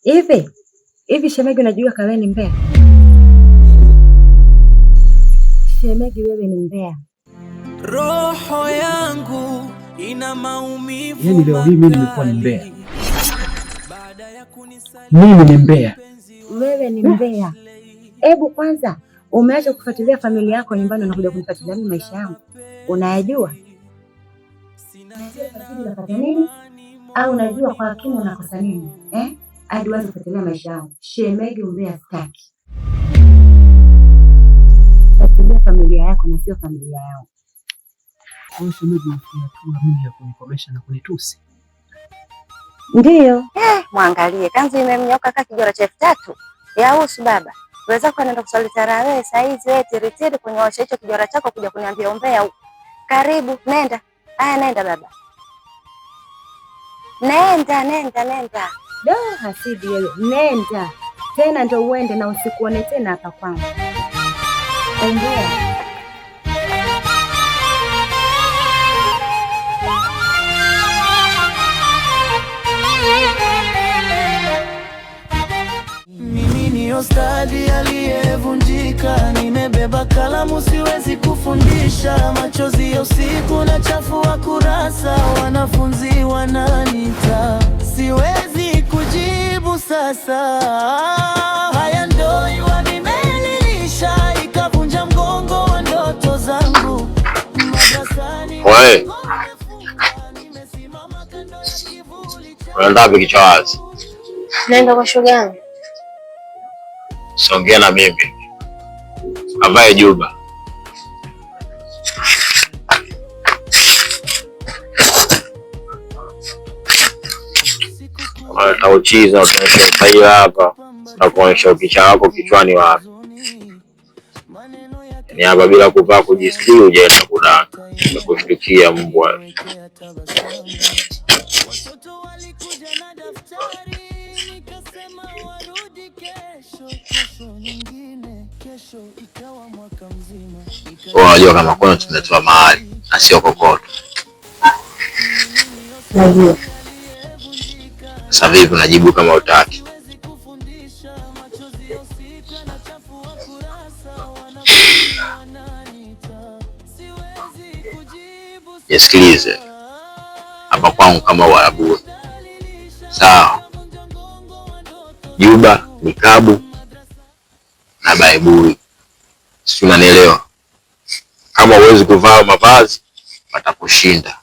Hivi hivi shemegi, unajua kawe ni mbea? Shemegi, wewe ni mbea. Roho yangu ina maumivu. Yaani leo hii mimi nimekuwa ni mbea. Makali. Baada ya kunisaliti Mimi ni mbea. Wewe ni mbea. Hebu kwanza umeacha kufuatilia familia yako nyumbani, unakuja kunifuatilia mimi maisha yangu. Unayajua? Unajua nini? Au unajua kwa kimo unakosa nini? Eh? Hadi uanze kufuatilia maisha yangu. Shemegi, umbea sitaki. Fuatilia familia yako na sio familia yangu. Kwa hiyo shemeji, umefikia hatua mimi ya kunikomesha na kunitusi. Ndiyo. Mwangalie kanzu imemnyoka kaa kijora cha 3000 yahusu baba wenzako anaenda kuswali tarawih saa hizi, wewe tiritiri kunyoosha hicho kijora chako kuja kuniambia umbea huko. Karibu, nenda. Aya, nenda baba, nenda nenda nenda. Do, hasidi wewe. Nenda. Tena ndo uende na usikuone tena hapa kwangu. Umbea. Mimi ni ostadi aliyevunjika, nimebeba kalamu siwezi kufundisha, machozi ya usiku na chafua kurasa, wanafunzi wananiita, siwezi kujibu sasa. Haya ndo iwa nimelilisha, ikavunja mgongo wa ndoto zangu. Madrasani Wewe. nimesimama kando ya kivuli cha Unaenda wapi kichwa wazi? Naenda kwa shoga yangu. Songea na mimi. Avae juba. Unaleta uchizi unaonyesha usaila hapa na kuonyesha ukicha wako kichwani wapi. Ni hapa bila kuvaa kujistiri hujaenda kudaka. Nimekushtukia mbwa. Watoto walikuja na daftari, nikasema warudi kesho, kesho nyingine, kesho ikawa mwaka mzima. Wewe unajua kama kono tumetoa mahali na sio kokoto. Najua. Sasa vipi unajibu kama utaki? Nisikilize. Hapa kwangu kama Uarabuni. Sawa. Juba, nikabu na baibui. Si unanielewa? Kama huwezi kuvaa mavazi watakushinda.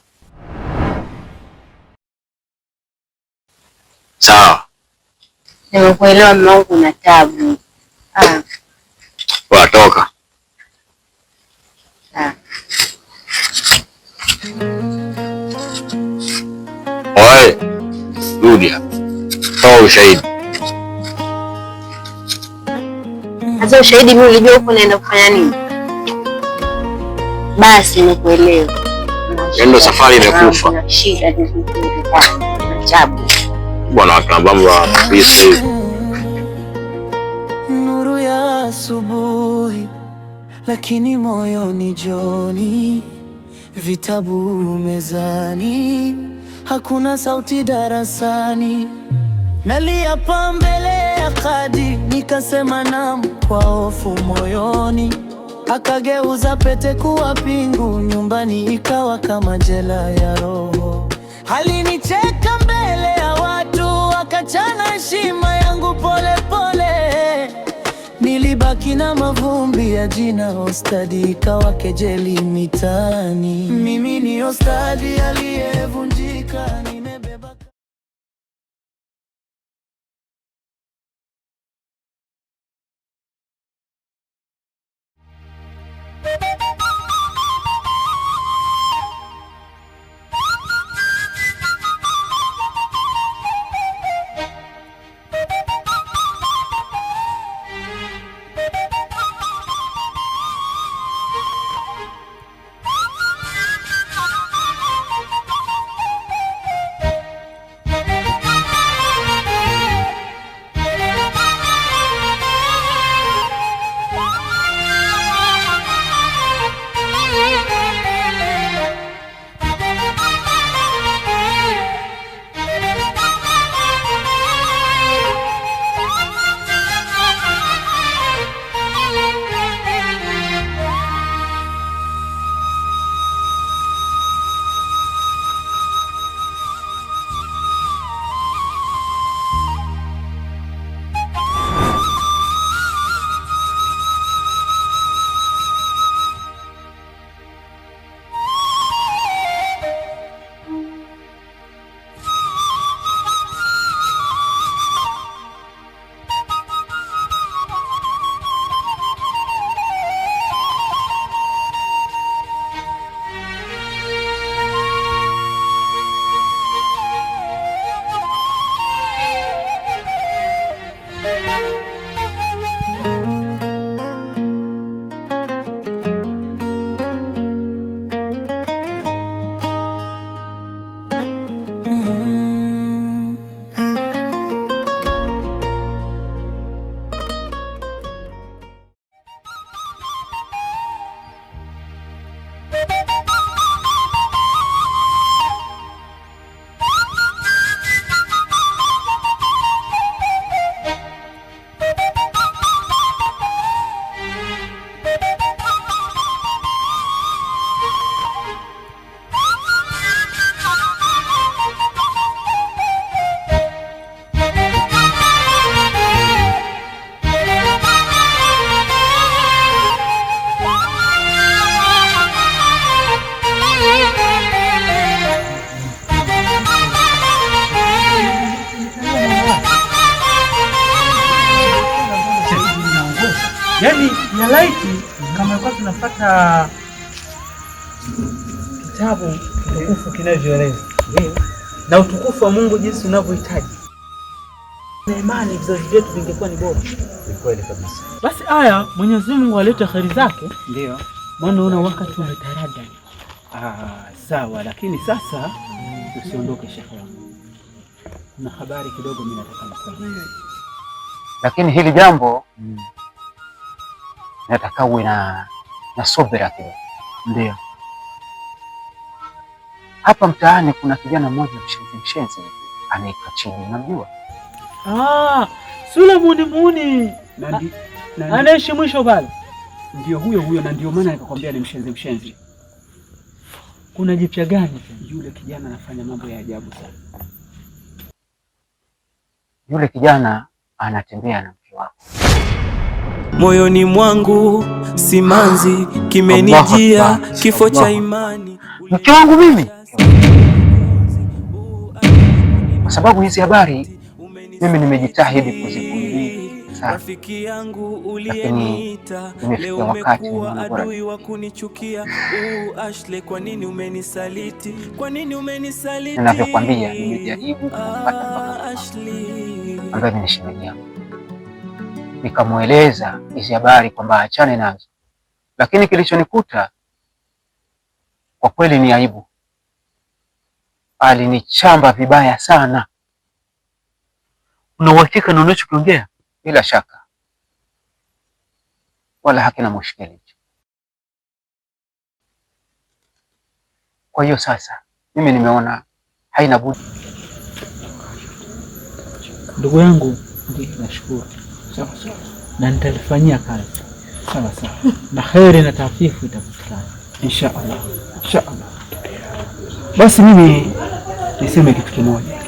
Sawa. Nimekuelewa mume wangu, una tabu. Ah, Watoka. ah. Oe, rudi hapa. Toa ushahidi. Sasa ushahidi mimi ulijua huko naenda kufanya nini? Basi nimekuelewa. Yaani ndo safari imekufa. Una shida na tabu. Bwana watu ambao kabisa hivi. Nuru ya asubuhi, lakini moyo ni joni. Vitabu mezani, hakuna sauti darasani. Naliapa mbele ya kadi, nikasema naam kwa hofu moyoni. Akageuza pete kuwa pingu, nyumbani ikawa kama jela ya roho. Alinicheka mbele ya watu, akachana heshima yangu pole pole. Nilibaki na mavumbi ya jina ostadi, ikawa kejeli mitaani. Mimi ni ostadi aliyevunjika, nimebeba Yaani ya laiti kama ilikuwa tunapata kitabu kitukufu kinavyoeleza na utukufu wa Mungu jinsi unavyohitaji, na imani vizazi vyetu vingekuwa ni bora. Ni kweli kabisa. Basi aya, Mwenyezi Mungu alete kheri zake, Ndio. maana una wakati umetaradani. Ah, sawa, lakini sasa usiondoke shekhe wangu. Kuna habari kidogo mimi nataka nikueleze. Lakini hili jambo nataka uwe na subira kidogo. Ndio. Hapa mtaani kuna kijana mmoja mshenzi mshenzi hivi, anaitwa Chidi, unamjua? Ah, Sule muni muni Na anaishi mwisho pale. ndio huyo huyo, na ndio maana nikakwambia ni mshenzi mshenzi. Kuna jipya gani tena? Yule kijana anafanya mambo ya ajabu sana. Yule kijana anatembea na mke wako. Moyoni mwangu simanzi kimenijia, Allahu Akbar. kifo cha Allahu imani. Mke wangu mimi? Kwa sababu hizi habari mimi nimejitahidi kuzivumilia sana, Rafiki yangu lakini uliyeniita imefikia leo wakati umekuwa nimeona bora adui wa kunichukia. Ashley, kwa nini umenisaliti? Kwa nini umenisaliti? Ninavyokwambia, nimejaribu kumpata mpaka Ah, Ashley. ambaye ni shemeji yangu, nikamweleza hizi habari kwamba achane nazo, lakini kilichonikuta kwa kweli ni aibu. Alinichamba vibaya sana. Una uhakika na unachokiongea? Bila shaka, wala hakina mushkeli hicho. Kwa hiyo sasa mimi nimeona haina budi. Ndugu yangu, nashukuru Sawa sawa. na nitalifanyia kazi Sawa sawa. na kheri na taafifu itapatikana. Insha Allah. Insha Allah. Basi mimi niseme kitu kimoja.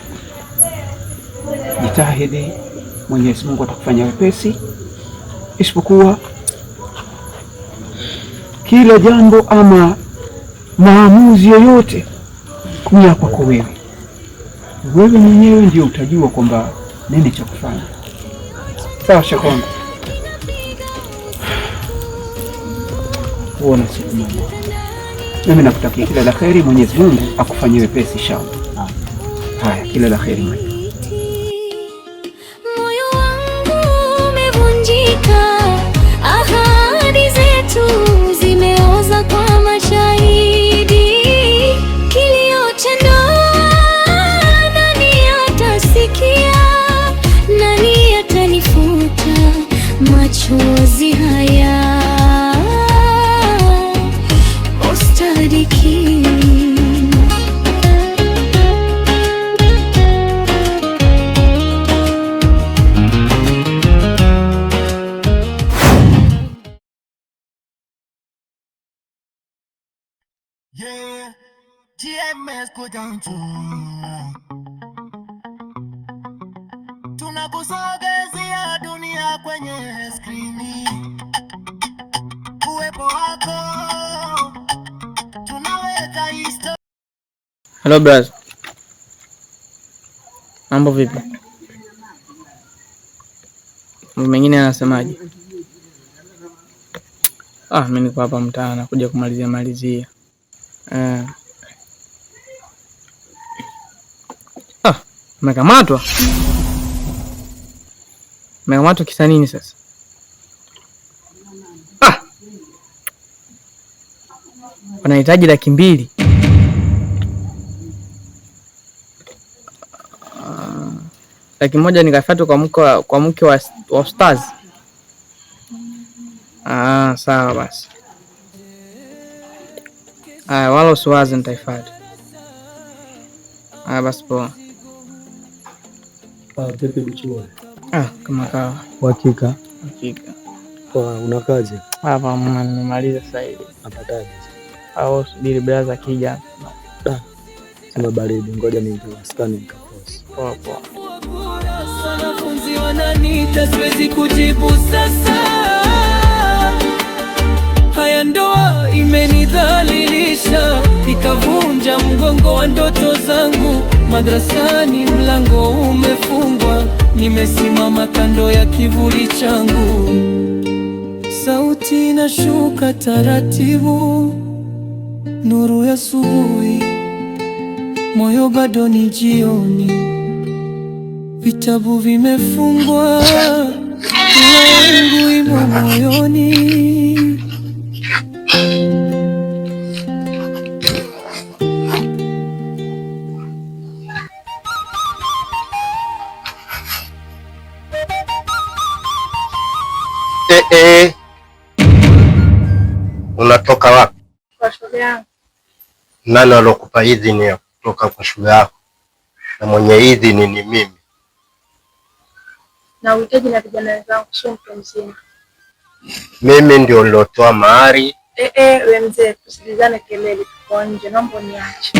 Jitahidi, Mwenyezi Mungu atakufanya wepesi, isipokuwa kila jambo ama maamuzi yoyote ni ya kwako wewe. Wewe mwenyewe ndio utajua kwamba nini cha kufanya. Sawa shekongo, huo na siku moja. Mimi nakutakia kila la kheri, Mwenyezi Mungu akufanyie wepesi inshallah. Haya, kila la kheri mwana. Moyo wangu umevunjika, ahadi zetu zimeoza kwa mashahidi. Kilio cha ndoa nani atasikia? Nani atanifuta machozi haya? Ostadiki. Yeah, GMS kujantu tunakusogezea dunia kwenye skrini, uwepo wako tunaweka historia. Hello brother. Mambo vipi? Mambo mengine yanasemaje? Ah, mimi niko hapa mtaa nakuja kumalizia malizia. Eh. Ah, umekamatwa? Umekamatwa kisa nini sasa? Ah. Wanahitaji 200,000. 100,000 nikafuatwa kwa mke wa Stars. Ah, sawa basi. Aya, wala usiwaze nitaifuata. Aya basi poa. Vipi mchua? Ah, kama kawa. Uhakika? Hakika. Poa, unakaje? Hapa mama nimemaliza sasa hivi. Napataje? Au subiri brother akija. Da. Sema baridi, ngoja niingie maskani nikaposi. Poa poa. Wanafunzi wananiita, siwezi kujibu sasa. Haya, ndoa imenidhalilisha, ikavunja mgongo wa ndoto zangu. Madrasani mlango umefungwa, nimesimama kando ya kivuli changu. Sauti inashuka taratibu, nuru ya asubuhi, moyo bado ni jioni. Vitabu vimefungwa, dua yangu imo moyoni. Eh, eh. Unatoka wapi? Kwa shoga yangu. Nani alokupa idhini ya kutoka kwa shoga yako? Na mwenye idhini ni mimi. Na uhitaji na vijana wenzangu, sio mtu mzima. Mimi ndio nilotoa mahari. Eh, eh, we mzee, tusikilizane kelele, tuko nje, naomba uniache.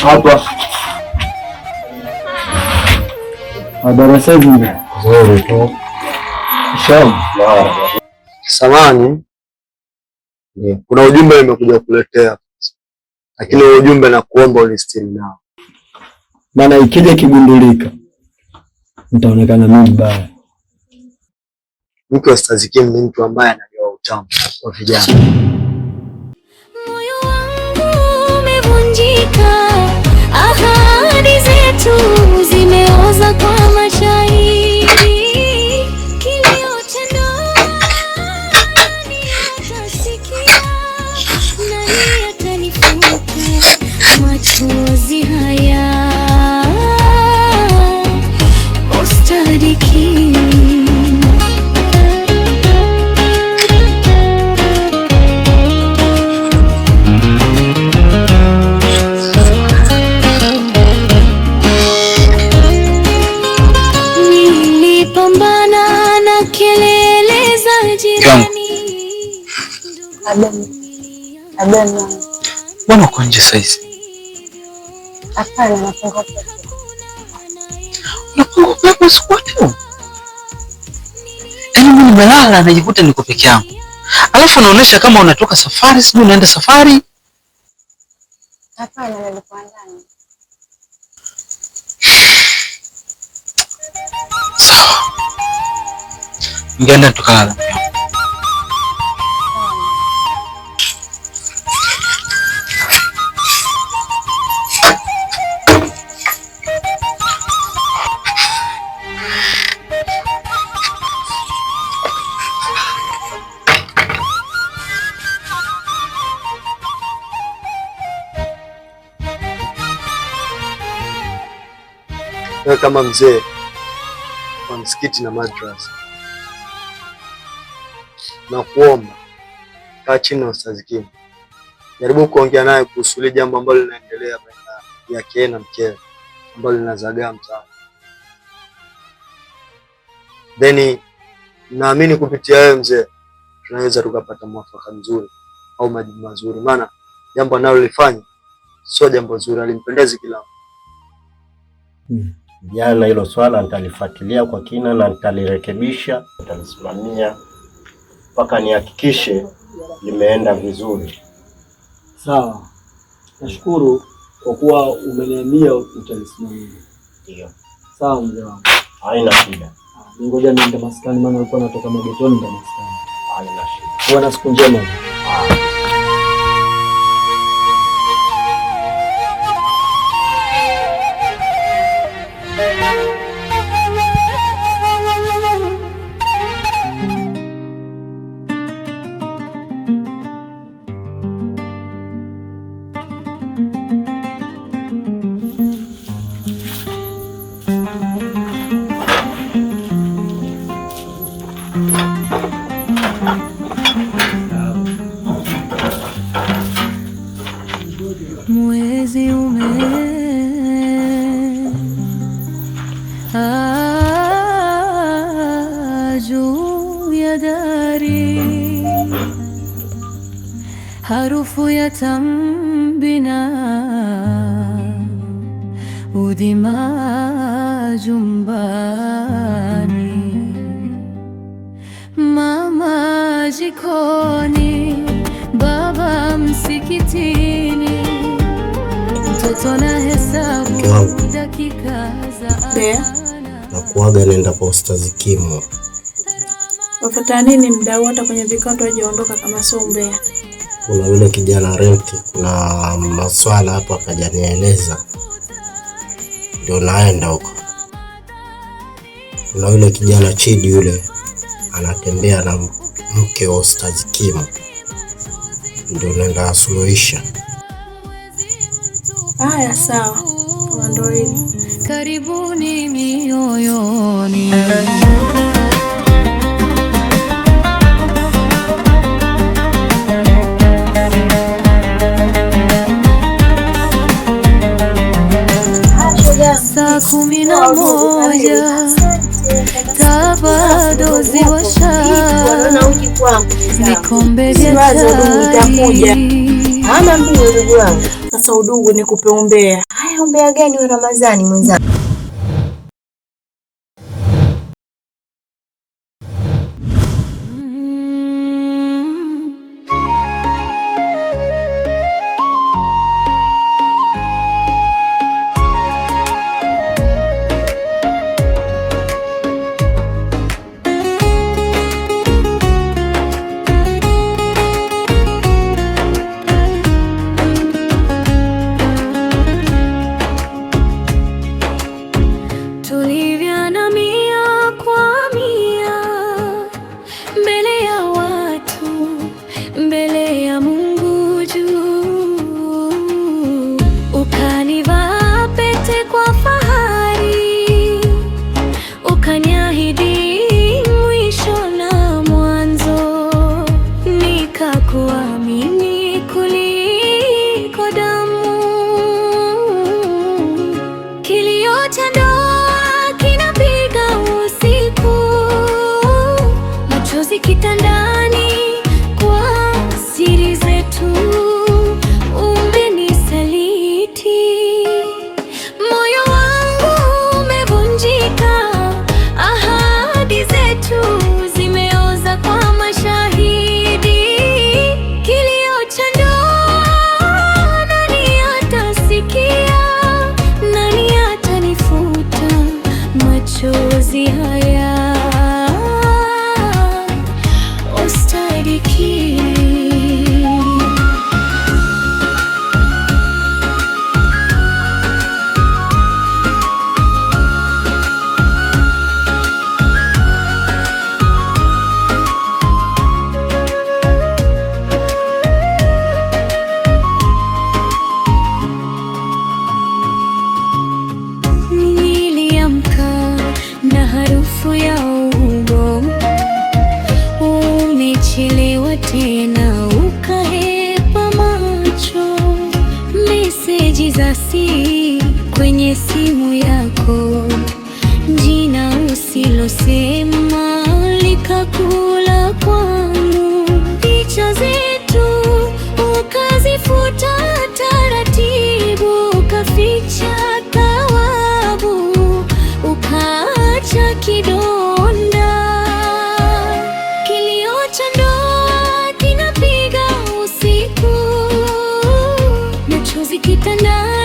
Hapa habari sasa hivi? Nzuri tu. Samani, kuna ujumbe nimekuja kuletea, lakini huo ujumbe nakuomba unistiri nao, maana ikija ikigundulika nitaonekana mimi mbaya. Mke wa Ustazi Kim ni mtu ambaye anajua utamu wa vijana. Umevunjika, ahadi zetu zimeoza kwa mashairi. Kilio cha ndoa nani atasikia? Nani atanifuta machozi haya? Ustadi Kim. Nilipambana na kelele za jirani. Abeni, Mbona uko nje saizi? hapana, napunga upepo. Unapunga upepo usiku wote huu? Yaani mimi nimelala najikuta niko peke yangu, alafu unaonyesha kama unatoka safari, sijui unaenda safari. Hapana, nilikuwa ndani. Sawa, ngeenda tukalala. Wewe kama mzee wa msikiti na madrasa, na kuomba kaa chini na Ustazi Kim, jaribu kuongea naye kuhusu hili jambo ambalo linaendelea baina yake yeye na mkewe ambalo linazagaa mtaani. Then naamini kupitia wewe mzee, tunaweza tukapata mwafaka mzuri au majibu mazuri, maana jambo analolifanya sio jambo zuri, alimpendezi kila mtu. Jana hilo swala nitalifuatilia kwa kina na nitalirekebisha, nitalisimamia mpaka nihakikishe limeenda vizuri. Sawa, nashukuru kwa kuwa umeniambia utalisimamia. Ndio, Sawa mzee wangu, haina shida, ngoja niende maskani, maana alikuwa natoka magetoni ndo maskani. Haina shida. Kuwa na siku njema. Thank you. Mwezi ume juu ya dari, harufu ya tambina udi majumbani, mama jikoni, baba msikitini, mtoto na hesabu Mke wangu. dakika za Bea, Na kuaga nenda kwa Ustazi Kimo. wafuata nini mda huu hata kwenye vikao hajaondoka kama sio umbea? Kuna yule kijana Renti, kuna maswala hapo akajanieleza, ndio naenda huko. Kuna yule kijana Chidi yule anatembea na mke wa Ustazi Kimo, ndio naenda asuluhisha. Haya, sawa, kama ndo hili. Karibuni mioyoni. Saa 11 taa bado ziwasha, vikombe vya Siwaze udugu itakuja. chai. Hana mbio ndugu wangu. Sasa udugu ni kupe umbea. Haya, umbea gani wa Ramadhani mwenzangu? Tulivyana mia kwa mia mbele ya watu, mbele ya Mungu juu. Ukanivaa pete kwa fahari, ukaniahidi mwisho na mwanzo, nikakuamini kuliko damu. Kilio cha ndoa kinapiga usiku, machozi kitandani kwa siri zetu. Umenisaliti, moyo wangu umevunjika, ahadi zetu zimeoza kwa mashahidi. Kilio cha ndoa, nani atasikia? Nani atanifuta machozi haya? Ustadiki. Niliamka na harufu ya ugo, umechelewa tena ukahepa macho. Meseji za siri kwenye simu yako, jina usilosema likakula kwangu. Picha zetu ukazifuta taratibu, ukaficha thawabu, ukaacha kidonda. Kilio cha ndoa kinapiga usiku, machozi kitandani.